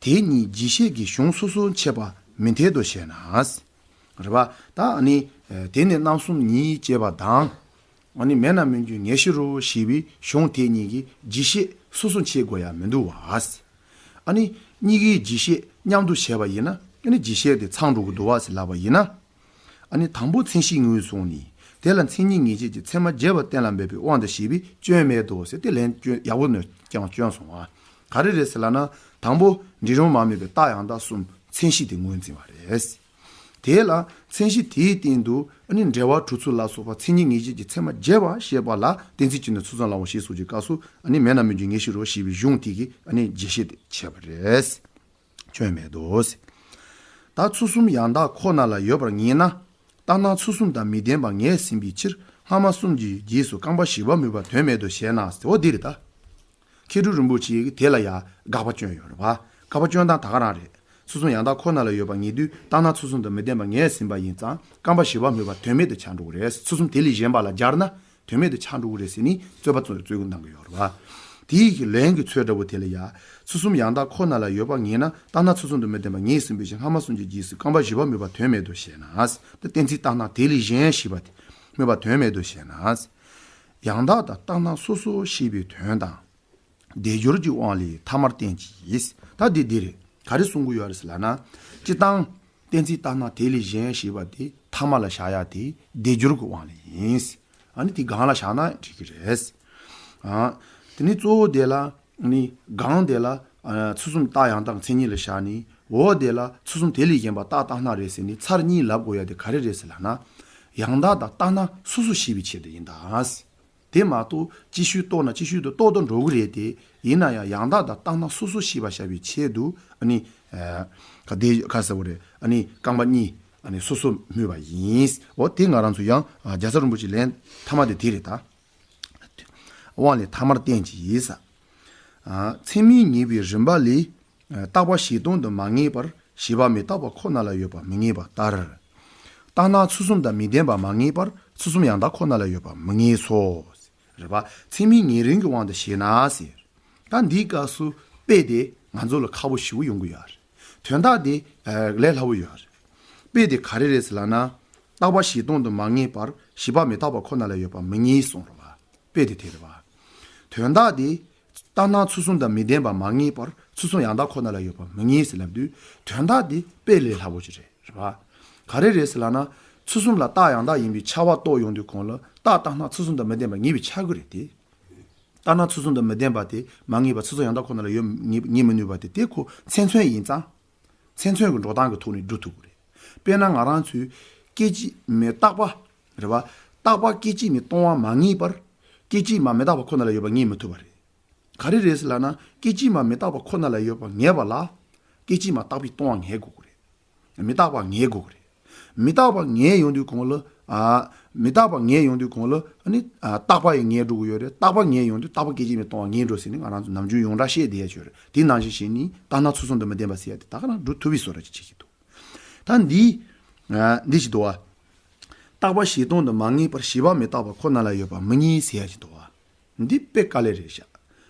དེ་གཉིས་རྒྱས་བཤད་ཀྱི་གཞུང་སོ་སོར་འཆད་པ་མི་འཐད་དོ་ཞེ་ན། རེད་པ། ད་ཨ་ནི། དེ་ནི་རྣམ་གསུམ་ཉིད་ཅེས་པ་དང་། ཨ་ནི་མེད་ན་མི་འབྱུང་ངེས་ཕྱིར་རོ་ཞེས་པའི་གཞུང་དེ་གཉིས་ཀྱི་རྒྱས་བཤད་སོ་སོར་འཆད་དགོས་ཡ་མི་འདུག་བ། ཨ་ནི། གཉིས་ཀའི་རྒྱས་བཤད་མཉམ་དུ་བྱས་པ་ཡིན་ན་ཨ་ནི་རྒྱས་བཤད་དེ་ཚང་འགྲོ་གི་འདུག་བ་ཟེར་ལབ་པ་ཡིན་ན། ཨ་ནི་དང་པོ་མཚན་གཞི་ངོས་བཟུང་ནས། དེ་ལ་མཚན་ཉིད་ངེས་བྱེད་ཀྱི་ཚད་མ་རྒྱས་པ་གཏན་ལ་འབེབས་པའི་དབང་དུ་བྱས་པའི་སྐྱོན་མེད་དོ་ཟེར་ཏེ་ལན་སྐྱོན་ཡག་པོ་ནས་ཀྱང་སྐྱོན་སོང་བ། ག་རེ་རེད་ཟེར་ལབ་ན། དང་པོ་འབྲིང་རུང་མ་དམིགས་པའི་རྟགས་ཡང་དག་གསུམ་མཚན་གཞི་དེ་ངོས་འཛིན་པ་རེད། དེ་ལ་མཚན་གཞི་དེའི་སྟེང་དུ་ཨ་ནི་འབྲེལ་བ་གྲུབ་ཚུལ་ལ་སོགས་པ་མཚན་ཉིད་ངེས་བྱེད་ཀྱི་ཚད་མ་རྒྱས་པ་བཤད་པ་ལ་གཏན་ཚིགས་ཀྱིས་ནི་ཚུལ་གསུམ་ལའང་ཞེས་སོགས་ཀྱི་སྐབས་སུ་ཨ་ནི་མེད་ན་མི་འབྱུང་ངེས་ཕྱིར་རོ་ཞེས་པའི་གཞུང་དེ་གིས་ཨ་ནི་རྒྱས་བཤད་དེ་བྱས་པ་རེད། སྐྱོན་མེད་དོ། ད་ཚུལ་གསུམ་ཡང་དག་ཁོ་ན་ལ་ཡོད་པར་ངེས་ན། རྟག་སྣང་ཚུལ་གསུམ་དང་མི་ལྡན་པ་ངེས་ཟིན་པའི་ཕྱིར་སྔ་མ་གསུམ་གྱི་རྗེས་སུ་རྐང་པ་བཞི་པ་སྨོས་པ་དོན་མེད་དོ་ཞེ་ན། འོ་འདི་རེད་ད། མཁས་གྲུབ་རིན་པོ་ཆེ་གིས་དེ་ལ་ཡང་དགག་པ་བསྐྱོན་ཡོད་རེད་པ། དགག་པ་བསྐྱོན་སྟངས་ད་ག་རང་རེད། ཚུལ་གསུམ་ཡང་དག་ཁོ་ན་ལ་ཡོད་པར་ངེས་དུས་རྟག་སྣང་ཚུལ་གསུམ་དང་མི་ལྡན་པ་ངེས་ཟིན་པ་ཡིན་ཙང་རྐང་པ་བཞི་པ་སྨོས་པ་དོན་མེད་དུ་ཆགས་འགྲོ་གི་རེད། ཚུལ་གསུམ་དེ་ལས་གཞན་པ་ལ་སྦྱར་ན། དོན་མེད་དུ་ཆགས་འགྲོ་གི་རེད་ཟེར་ནས་རྩོད་པ་རྩོད་རྩོད་གི་གནང་གི་ཡོད་རེད་བ། དེའི་གི་ལན་གྱི་ཚོད་འདྲ་བོ་དེ་ལ་ཡ། ཚུལ་གསུམ་ཡང་དག་ཁོ་ན་ལ་ཡོད་པ་ངེས་ན་རྟག་སྣང་ཚུལ་གསུམ་དུ་མི་ལྡན་པ་ངེས་ཟིན་པའི་ཕྱིར་སྔ་མ་གསུམ་གྱི་རྗེས་སུ་རྐང་པ་བཞི་པ་སྨོས་པ་དོན་མེད་དོ་ཞེ་ན། དེ་གཏན་ཚིགས་རྟག་སྣང་དེ་ལས་གཞན་ཞེས་པ་དེ་སྨོས་པ་དོན་མེད་དོ་ཞེ་ན། ཡང་དག་དང་རྟག་སྣང་སོ་སོ་ཞེས་པའི་དོན་དང་། སྡེབ་སྦྱོར་གྱི་དབང་ལས་ཐ་མར་བསྟན་གྱི། ད་འདི་འདི་རེད། ག་རེ་གསུང་གི་ཡོད་རེད་ཟེར་ལབ་ན། སྤྱིར་བཏང་། གཏན་ཚིགས་རྟག་སྣང་དེ་ལས་གཞན་ཞེས་པ་དེ་ཐ་མ་ལ་བཞག་ཡ་དེ་སྡེབ་སྦྱོར་གྱི་དབང་ལས་ཡིན། ཨ་ནི་དེ་སྒང་ལ་བཞག་ན་འགྲིག་གི་རེད། ཨ། དེ་ནི་གཙོ་བོ་དེ་ལ་ནི་སྒང་དེ་ལ་ཨ་ཚུལ་གསུམ་རྟགས་ཡང་དག་མཚན་ཉིད་ལ་བཞག་ནས། འོག་དེ་ལ་ཚུལ་གསུམ་དེ་ལས་གཞན་པ་རྟགས་རྟག་སྣང་རེད་ཟེར་ནས་ཚར་གཉིས་ལབ་དགོས་ཡ་དེ་ག་རེ་རེད་ཟེར་ལབ་ན། ཡང་དག་དང་རྟག་སྣང་སོ་སོ་ཞེས་པའི་ཆེད་དུ་ཡིན་ད། དེ་མ་གཏོགས་ཅིག་ཤོས་རྟོགས་ན་ཅིག་ཤོས་དེ་རྟོགས་དང་འགྲོ་གི་རེད་དེ། ཡིན་ན་ཡང་ཡང་དག་དང་རྟག་སྣང་སོ་སོ་ཞེས་པ་བྱ་བའི་ཆེད་དུ་ཨ་ནི། ཨ། ག་དེ་ག་ཟེར་བ་རེད། ཨ་ནི་རྐང་པ་གཉིས་ཨ་ནི་སོ་སོ་སྨོས་པ་ཡིན། འོ་དེ་ང་རང་ཚོ་ཡང་རྒྱལ་ཚབ་རིན་པོ་ཆེ་ལན་ཐ་མ་དེ་དེ་རེད་ད། དབང་ལས་ཐ་མར་བསྟན་གྱི་ཡིན་ས། ཨ། ཚད་མས་ངེས་པའི་རིམ་པ་ལས། རྟག་པ་གཞན་སྟོང་དུ་མ་ངེས་པར་བྱས་པ་མི་རྟག་པ་ཁོ་ན་ལ་ཡོད་པ་མི་ངེས་པ་ལྟར། རྟག་སྣང་ཚུལ་གསུམ་དང་མི་ལྡན་པ་མ་ངེས་པར་ཚུལ་གསུམ་ཡང་དག་ཁོ་ན་ལ་ཡོད་པ་མི་ངེས་སོ། རེད་པ། ཚད་མས་ངེས་རིམ་གྱི་དབང་དུ་བྱས་ན་ཟེར། ད་འདིའི་སྐབས་སུ་དཔེ་དེ་ང་ཚོ་ལ་ཁག་པོ་ཞེ་པོ་ཡོང་གི་ཡོད་རེད། དོན་དག་དེ་ལས་སླ་པོ་ཡོད་རེད། དཔེ་དེ་ག་རེ་རེད་ཟེར་ལབ་ན། རྟག་པ་གཞན་སྟོང་དུ་མ་ངེས་པར་བྱས་པ་མི་རྟག་པ་ཁོ་ན་ལ་ཡོད་པ་མི་ངེས་གསུངས་རེད་པ། དཔེ་དེ་དེ་རེད་པ། དོན་དག་དེ། རྟག་སྣང་ཚུལ་གསུམ་དང་མི་ལྡན་པ་མ་ངེས་པར་ ཚུལ་གསུམ་ཡང་དག་ཁོ་ན་ལ་ཡོད་པ་མི་ངེས་ཟེར་ལབ་དུས་དོན་དག་དེ་དཔེ་ལས་སླ་པོ་ཅིག་རེད། རེད་བ། ག་རེ་རེད་ཟེར་ལབ་ན། ཚུལ་གསུམ་ལ་རྟགས་ཡང་དག་ཡིན་པའི་ཁྱབ་པ་རྟོགས་ཡོང་དུས་གོང་ལ་རྟགས་ལྟར་སྣང་ཚུལ་གསུམ་དང་མི་ལྡན་པ་ངེས་པའི་ཆ་དགོས་རེད་དེ། ལྟར་སྣང་ཚུལ་གསུམ་དང་མི་ལྡན་པ་དེ་མ་ངེས་པ་ཚུལ་གསུམ་ཡང་དག་ཁོ་ན་ལ་ཡོད་ངེས་ངེས་མི་ནུས་པ་དེ་དེ་ཁོ་མཚན་མཚོན་ཡིན་ཙང་། མཚན་མཚོན་གྱི་འགྲོ་སྟངས་ཀྱི་ཐོག་ནས་སྒྲུབ་ཐུབ་ཀྱི་རེད། དཔེར་ན་ང་རང་ཚོས་སྐད་ཅིག་མའི་རྟག་པ། རེད་བ། རྟག་པ་སྐད་ཅིག་མའི་སྟོང་པ་མ་ངེས་པར་སྐད་ཅིག་མ་མི་རྟག་པ་ཁོ་ན་ལ་ཡོད་པ་ངེས་མི་ཐུབ་པ་རེད། ག་རེ་རེད་ཟེར་ལབ་ན་སྐད་ཅིག་མ་མི་རྟག་པ་ཁོ་ན་ལ་ཡོད་པ་ངེས་པ་ལ། སྐད་ཅིག་མ་རྟག་པའི་སྟོང་པ་ངེས་དགོས་ཀྱི་རེད། མི་རྟག་པ་ངེས་དགོས་ཀྱི་རེད། མི་རྟག་པ་ངེས་ཡོང་དུས་གོང་ལ། ཨ། མི་རྟག་པ་ངེས་ཡོང་དུས་གོང་ལ་ཨ་ནི། ཨ། རྟག་པ་ཡང་ངེས་འགྲོ་གི་ཡོད་རེད། རྟག་པ་ངེས་ཡོང་དུས་རྟག་པ་སྐད་ཅིག་མའི་སྟོང་པ་ངེས་འགྲོ་ཟེར་ནས་ང་རང་ཚོ་ནམ་རྒྱུན་ཡོངས་གྲགས་བཤད་བསྡད་ཡ་ཅིག་ཡོད་རེད། དེ་ནང་བཞིན་བྱས་ནས་ལྟར་སྣང་ཚུལ་གསུམ་དུ་མི་ལྡན་པ་ཟེར་ཡ་དེ་ད་ག་རང་སྒྲུབ་ཐུབ་པའི་བཟོ་འདྲ་ཅིག་བྱེད་ཀྱི་འདུག་ད་འདི། ཨ། འདི་ཞིག་འདུག་བ། རྟག་པ་གཞན་སྟོང་དུ་མ་ངེས་པར་གཞན་པ་མི་རྟག་པ་ཁོ་ན་ལ་ཡོད་པ་མི་ངེས་ཟེར་ཡ་ཞིག་འདུག་བ། འདི་དཔེ་དཀའ་ལས་རེད་ཤག་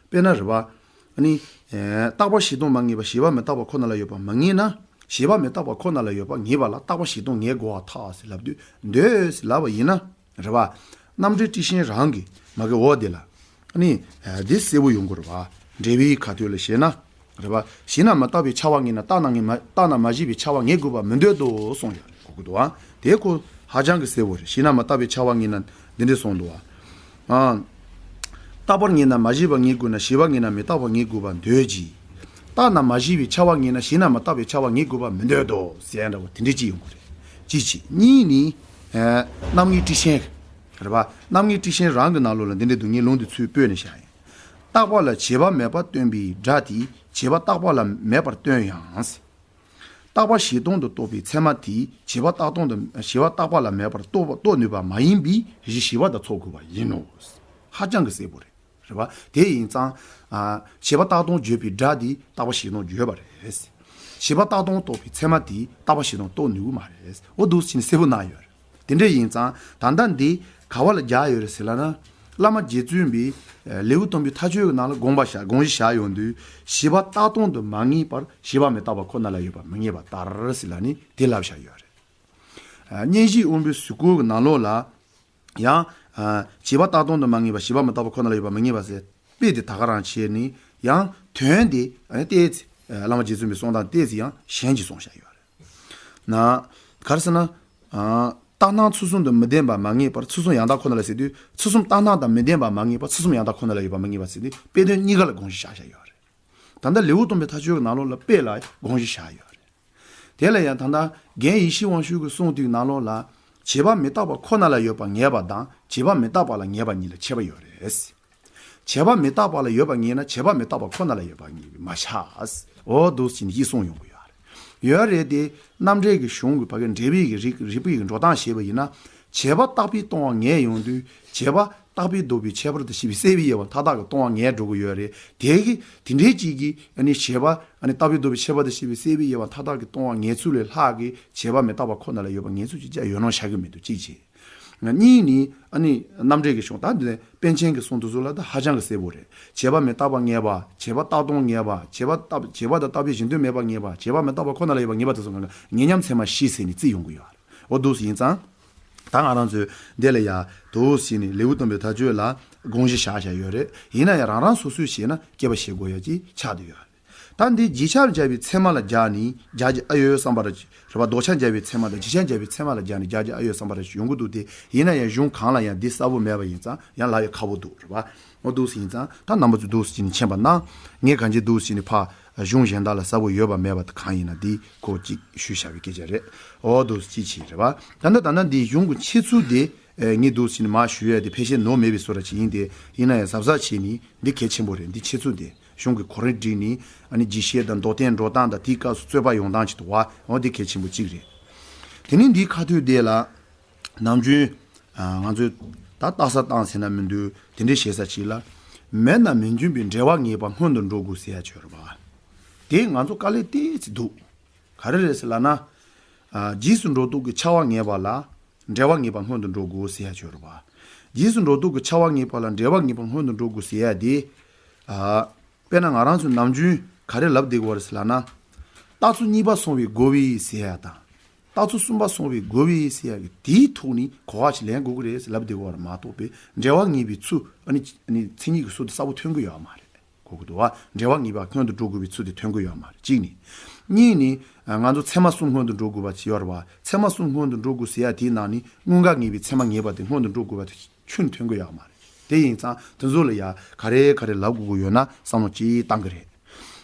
དཔེར་ན་རེད་བ། ཨ་ནི། ཨེ། རྟག་པ་གཞན་སྟོང་མ་ངེས་པར་གཞན་པ་མི་རྟག་པ་ཁོ་ན་ལ་ཡོད་པ་མི་ངེས་ན། གཞན་པ་མི་རྟག་པ་ཁོ་ན་ལ་ཡོད་པ་ངེས་པ་ལ་རྟག་པ་གཞན་སྟོང་ངེས་དགོས་པར་ཐལ་ཟེར་ལབ་དུས་འདོད་ཟེར་ལབ་པ་ཡིན་ན། རེད་བ། རྣམ་འགྲེལ་ཊཱིཀ་ཆེན་རང་གི་མ་གི་འོག་དེ་ལ། ཨ་ནི། ཨེ། འདི་གསལ་པོ་ཡོང་གི་རེད་བ། འགྲེལ་པའི་ཁ་ཐོག་ལ་བཤད་ན། རེད་བ། གཞན་ན་མི་རྟག་པའི་ཁྱབ་པ་ངེས་ན་རྟག་ན་ངེས་མ་རྟག་ན་མ་གཞི་པའི་ཁྱབ་པ་ངེས་དགོས་པ་མི་འདོད་དོ་གསུངས་ཡོད་རེད་གོ་གི་འདུག་ཨ། དེ་ཁོ་ཧ་ཅང་གི་གསལ་པོ་རེད། གཞན་ན་མི་རྟག་པའི་ཁྱབ་པ་ངེས་ན་འདི་འདྲས་གསུངས་འདུག་ཨ། ཨ། རྟག་པར་ངེས་ན་མ་གཞི་པ་ངེས་དགོས་ན་གཞན་པ་ངེས་ན་མི་རྟག་པ་ངེས་དགོས་པ་འདོད་ཀྱི། རྟག་ན་མ་གཞི་པའི་ཁྱབ་པ་ངེས་ན་གཞན་ན་མི་རྟག་པའི་ཁྱབ་པ་ངེས་དགོས་པ་མི་འདོད་དོ་ཟེར་ཡ་འདྲ་བོ་དེ་འདྲས་ཅིག་ཡོང་གི་རེད། གཅིག་བྱས། གཉིས་ནི། ཨ། རྣམ་ངེས་ཊཱིཀ་ཆེན། རེད་བ། རྣམ་ངེས་ཊཱིཀ་ཆེན་རང་གི་ནང་ལོགས་ལ་འདི་འདྲས་འདུག་ངས་ལུང་འདི་ཚུར་སྤོས་ནས་བཞག་ཡིན། རྟག་པ་ལ་བྱས་པ་མེད་པར་སྟོན་པའི་སྒྲ་དེས་བྱས་པ་རྟག་པ་ལ་མེད་པར་སྟོན་ཡང་། རྟག་པ་གཞན་སྟོང་དུ་རྟོགས་པའི་ཚད་མ་དེས་བྱས་པ་རྟག་སྟོང་དུ་བྱས་པ་རྟག་པ་ལ་མེད་པར་རྟོགས་པ་རྟོགས་ནུས་པ་མ་ཡིན་པའི་གཞི་ཞི་བ་དང་ཚོགས་དགོས་པ་ཡིན་ནོ། ཧ་ཅང་གི་གསལ་པོ་རེད། རེད་བ། དེ་ཡིན་ཙང་། ཨ། བྱས་པ་རྟག་སྟོང་བརྗོད་པའི་སྒྲ་དེས་རྟག་པ་གཞན་སྟོང་བརྗོད་པ་རེད། བྱས་པ་རྟག་སྟོང་རྟོགས་པའི་ཚད་མ་དེས་རྟག་པ་གཞན་སྟོང་རྟོགས་ནུས་ཀྱི་མ་རེད། འོ་འདུག་སེ་བྱས་ནས་གསལ་པོ་གནང་ཡོད་རེད། དེ་འདྲ་ཡིན་ཙང་ད་ལྟ་འདི་ག་བ་ལ་རྒྱག་ཡོད་རེད་ཟེར་ལབ་ན། བླ་མ་རྗེ་བཙུན་པས་ལེའུ་བདུན་པའི་མཐའ་དཔྱོད་ཀྱི་ནང་ལ་དགོངས་པ་བཞག་དགོངས་གཞི་བཞག་ཡོང་དུས་བྱས་པ་རྟག་སྟོང་དུ་མ་ངེས་པར་བྱས་པ་མི་རྟག་པ་ཁོ་ན་ལ་ཡོད་པ་མི་ངེས་པ་ལྟར་ཟེར་ལབ་ནས་དེ་ལབ་བཞག་ཡོད་རེད། ཨ། གཉེན་བཤེས་དབོན་པོའི་གཟུགས་སྐུ་གི་ནང་ལོགས་ལ་ཡང་། ཨ། བྱས་པ་རྟག་སྟོང་དུ་མ་ངེས་པ་བྱས་པ་མི་རྟག་པ་ཁོ་ན་ལ་ཡོད་པ་མི་ངེས་པ་ཟེར་དཔེ་དེ་ད་ག་རང་བྱས་ནས་ཡང་དོན་དེ་ཨ་ནི་ཏོག་ཙམ། ཨ། བླ་མ་རྗེ་བཙུན་པའི་གསུང་སྟངས་ཏོག་ཙམ་ཡང་གཞན་གྱིས་གསུངས་བཞག་ཡོད་རེད། ན། ག་རེ་ཟེར་ན། ཨ། རྟག་སྣང་ཚུལ་གསུམ་དུ་མི་ལྡན་པ་མ་ངེས་པར་ཚུལ་གསུམ་ཡང་དག་ཁོ་ན་ལ་ཟེར་དུས་ཚུལ་གསུམ་རྟག་སྣང་དང་མི་ལྡན་པ་མ་ངེས་པར་ཚུལ་གསུམ་ཡང་དག་ཁོ་ན་ལ་ཡོད་པ་མི་ངེས་པ་ཟེར་དུས་དཔེ་དོན་གཉིས་ཀ་ལ་དགོངས་གཞི་བཞག་བཞག་ཡོད་རེད། ད་ལྟ་ལེའུ་སྟོན་པའི་མཐའ་དཔྱོད་ཀྱི་ནང་ལོགས་ལ་དཔེ་ལ་དགོངས་གཞི་བཞག་ཡོད་རེད། དེ་ལ་ཡང་ད་ལྟ་རྒན་ཡེ་ཤེས་དབང་ཕྱུག་གི་གསུང་དེའི་ནང་ལོགས་ལ་བྱས་པ་མི་རྟག་པ་ཁོ་ན་ལ་ཡོད་པ་ངེས་པ་དང་བྱས་པ་མི་རྟག་པ་ལ་ངེས་པ་གཉིས་ལ་ཁྱད་པར་ཡོད་རེད། བྱས་པ་མི་རྟག་པ་ལ་ཡོད་པ་ངེས་ན་བྱས་པ་མི་རྟག་པ་ཁོ་ན་ལ་ཡོད་པ་ངེས་པས་མ་ཆགས། འོ་འདུག་སེ་བྱས་ནས་གསུངས་ཡོང་གི་ཡོད་རེད། ཡོད་རེད་དེ། རྣམ་འགྲེལ་གྱི་གཞུང་གི་ཕ་གི་འགྲེལ་པའི་གི་རིགས་རིགས་པའི་གི་འགྲོ་སྟངས་བྱས་པ་ཡིན་ན། བྱས་པ་རྟག་པའི་སྟོང་པ་ངེས་ཡོང་དུས་བྱས་པ་རྟག་པས་ལྡོག་པའི་ཁྱད་པར་དུ་བྱས་པའི་སྲེད་པའི་དབྱེ་བ་མཐའ་དག་གི་སྟོང་པ་ངེས་འགྲོ་གི་ཡོད་རེད། དེ་གི་དེ་འདྲའི་གཅིག་གིས་ཨ་ནི་བྱས་པ་ཨ་ནི་རྟག་པས་ལྡོག་པའི་ཁྱད་པར་དུ་བྱས་པའི་སྲེད་པའི་དབྱེ་བ་མཐའ་དག་གི་སྟོང་པ་ངེས་ཚུལ་ལས་ལྷག་གི་བྱས་པ་མི་རྟག་པ་ཁོ་ན་ལ་ཡོད་པ་ངེས་ཚུལ་གྱི་ཅག་ཡོད་ནོ་བཞག་གི་མི་འདུག་གཅིག་བྱས། གཉིས་ནི་ཨ་ནི་རྣམ་འགྲེལ་གྱི་གཞུང་ད་འདི་ནས་པཎ་ཆེན་གྱི་གསུང་དེ་ཚོ་ལ་ད་ཧ་ཅང་གི་གསལ་པོ་རེད། བྱས་པ་མི་རྟག་པ་ངེས་པ། བྱས་པ་རྟག་སྟོང་ངེས་པ། བྱས་པ་རྟག་བྱས་པ་དང་རྟག་པའི་གཞན་དོན་མེད་པ་ངེས་པ། བྱས་པ་མི་རྟག་པ་ཁོ་ན་ལ་ཡོད་པ་ངེས་པ་དེ་ཚོ་གང་ག་ངེས་མཉམ་ཚད་མ་བཞི་ཟེར་ནས་བརྩི་ཡོང་གི་ཡོད་རེད། འོ་འདུག་སེ་ཡིན་ཙང་། ད་ང་རང་ཚོས་འདི་ལ་ཡ་འདུག་སེ་ནས་ལེའུ་སྟོན་པའི་མཐའ་དཔྱོད་ལ་དགོངས་གཞི་བཞག་བཞག་ཡོད་རེད། ཡིན་ན་ཡང་རང་རང་སོ་སོས་བྱས་ན་དཔྱད་པ་བྱེད་དགོས་ཡ་ཅིག་ཆགས་བསྡད་ཡོད་རེད། ད་འདི་བརྗོད་བྱར་སྦྱར་བའི་ཚད་མ་ལ་སྦྱར་ནས་སྦྱར་གྱི་ཨ་ཡོད་བསམ་པ་རེད། རེད་པ། ལྡོག་བྱར་སྦྱར་བའི་ཚད་མ་དང་བརྗོད་བྱར་སྦྱར་བའི་ཚད་མ་ལ་སྦྱར་ནས་སྦྱར་གྱི་ཨ་ཡོད་བསམ་པ་རེད་ཡོང་གི་འདུག་སྟེ། ཡིན་ན་ཡང་གཞུང་གང་ལ་ཡང་འདི་གསལ་པོ་མེད་པ་ཡིན་ཙང་ཡང་ལབ་ཡ་ཁག་པོ་འདུག་རེད་པ། འོ་འདུག་སེ་ཡིན་ཙང་ད་རྣམ་པ་ཚོས་འདུག་སེ་བྱས་ནས་མཁྱེན་པ་གནང་། ངས་གང་ཅི་འདུག་སེ་བྱས་ནས་ཕར་གཞུང་གཞན་དག་ལ་གསལ་པོ་ཡོད་པ་མེད་པ་དེ་གང་ཡིན་ན་འདི་ཁོ་གཅིག་ཞུས་བཞག་པའི་སྐད་ཆ་རེད། འོ་འདུག་སེ་གཅིག་བྱས་རེད་པ། ད་ལྟ་ད་ལྟ་འདི་གཞུང་གི་འཆད་ཚུལ་དེ་ངས་འདུག་སེ་བྱས་ནས་མར་ཞུ་ཡ་དེ་ཕལ་ཆེར་ནོར་མེད་པའི་བཟོ་འདྲ་ཅིག་ཡིན་ཏེ། ཡིན་ན་ཡང་གཟབ་གཟབ་བྱས་ནས་འདི་གལ་ཆེན་པོ་རེད། འདི་འཆད་ཚུལ་དེ། གཞུང་གི་གོ་རིམ་བསྒྲིགས་ནས་ཨ་ནི་རྒྱས་བཤད་དང་མདོར་བསྟན་འགྲོ་སྟངས་དང་དེའི་སྐབས་སུ་རྩོད་པ་ཡོང་སྟངས་ཅིག་འདུག་བ། འོ་འདི་གལ་ཆེན་པོ་གཅིག་རེད། དེ་ནས་འདིའི་ཁ་ཐུག་དེ་ལ་ནམ་རྒྱུན་ཨ་ང་ཚོས་ད་ལྟ་ས་བཏང་ཟེར་ན་མི་འདུག་དེ་འདྲའི་བྱེད་ས་ཅིག་ལ། མེད་ན་མི་འབྱུང་བའི་འབྲེལ་བ་ངེས་པ་སྔོན་དུ་འགྲོ་དགོས་ཟེར་ཡ་ཅིག་ཡོད་རེད་པ། དེ་ང་ཚོ་དཀའ་ལས་ཏོག་ཙམ་འདུག་ག་རེ་རེད་ཟེར་ལབ་ན། ཨ་རྗེས་སུ་འགྲོ་ལྡོག་གི་ཁྱབ་པ་ངེས་པ་ལ་འབྲེལ་བ་ངེས་པ་སྔོན་དུ་འགྲོ་དགོས་ཟེར་ཡ་ཅིག་ཡོད་རེད་པ། རྗེས་སུ་འགྲོ་ལྡོག་གི་ཁྱབ་པ་ངེས་པ་ལ་འབྲེལ་བ་ངེས་པ་སྔོན་དུ་འགྲོ་དགོས་ཟེར་ཡ་དེ། ཨ། དཔེར་ན་ང་རང་ཚོས་ནམ་རྒྱུན་ག་རེ་ལབ་བསྡད་ཀྱི་ཡོད་རེད་ཟེར་ལབ་ན། རྟགས་ཚུལ་གཉིས་པ་སོང་བའི་རྒོལ་བས་ཟེར་ཡ་དང་། རྟགས་ཚུལ་གསུམ་པ་སོང་བའི་རྒོལ་བས་ཟེར་ཡ་གི་དེའི་ཐོག་ནས་གོ་བ་ཞིག་ལེན་དགོས་ཀྱི་རེད་ཟེར་ལབ་བསྡད་ཀྱི་ཡོད་རེད་མ་གཏོགས་པའི་འབྲེལ་བ་ངེས་པའི་ཚུལ་ཨ་ནི་ཨ་ནི་མཚན་ཉིད་ཀྱི་ཚུལ་དེ་གསལ་པོ་ཐོན་གྱི་ཡོད་མ་རེད། གོ་གི་འདུག་བ། འབྲེལ་བ་ངེས་པ་སྔོན་དུ་འགྲོ་དགོས་པའི་ཚུལ་དེ་ཐོན་གི་ཡོད་མ་རེད། གཅིག་ནི། གཉིས་ནི། ང་ཚོ་ཚད་མ་གསུམ་སྔོན་དུ་འགྲོ་དགོས་པ་ཅིག་ཡོད་རེད་བ། ཚད་མ་གསུམ་སྔོན་དུ་འགྲོ་དགོས་ཟེར་ཡ་དེའི་ནང་ནས་དངོས་འགལ་ངེས་པའི་ཚད་མ་ངེས་པ་དེ་སྔོན་དུ་འགྲོ་དགོས་པ་དེ་ཁྱོན་ཐོན་གི་ཡོད་མ་རེད། དེ་ཡིན་ཙང་དེ་ཚོ་ལ་ཡ་ག་རེ་ག་རེ་ལབ་དགོས་ཀྱི་ཡོད་ན་བསམ་བློ་ཅིག་བཏང་གི་རེད།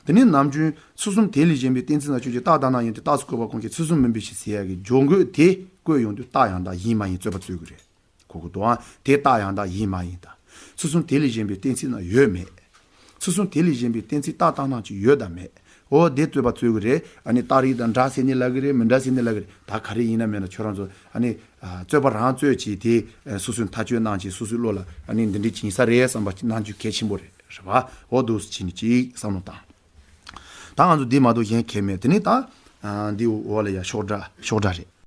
དེ་ནས་ནམ་རྒྱུན་ཚུལ་གསུམ་དེ་ལས་གཞན་པའི་གཏན་ཚིགས་ན་ཆོས་ཅན། རྟགས་དང་སྣང་ཡིན་ཏེ། རྟགས་སུ་བཀོད་པ་ཀུན་གཞི་ཚུལ་གསུམ་མིན་པའི་ཕྱིར་ཟེར་ཡ་གི་ཇོ་འགོད་དེ་བཀོད་ཡོང་དུས་རྟགས་ཡང་དག་ཡིན་མ་ཡིན་རྩོད་པ་རྩོད་གི་རེད། གོ་གི་འདུག་ཨང་། དེ་རྟགས་ཡང་དག་ཡིན་མ་ཡིན་དང་། ཚུལ་གསུམ་དེ་ལས་གཞན་པའི་གཏན་ཚིགས་ན་ཡོད་མེད། ཚུལ་གསུམ་དེ་ལས་གཞན་པའི་གཏན་ཚིགས་རྟགས་དང་སྣང་ཅིག་ཡོད་དམ་མེད། འོ་དེ་རྩོད་པ་རྩོད་གི་རེད། ཨ་ནི་རྟགས་རིགས་དང་འདྲ་ཟེར་ནི་ལབ་གི་རེད། མི་འདྲ་ཟེར་ནི་ལབ་གི་རེད། ད་ག་རེ་ཡིན་ན་མིན་ན་ཁྱོད་རང་ཚོ་ཨ་ནི་རྩོད་པ་རང་རྩོད་བྱས་དེ་སོ་སོའི་མཐའ་དཔྱོད་གནང་བྱས་སོ་སོའི་བློ་ལ་ཨ་ནི་འདི་འདྲའི་ཅིག་ཡིན་ས་རེད་བསམ་པ་གནང་རྒྱུ་གལ་ཆེན་པོ་རེད། རེད་བ། འོ་འདུག་སེ་བྱས་ནི་ཅིག་བསམ་བློ་བཏང་། ད་ང་ཚོ་འདི་མ་གཏོགས་གཞན་གལ་མེད། དེ་ནི་ད་འདི་འོག་ལ་ཡ་ཤོག་སྒྲ་ཤོག་སྒྲ་རེད།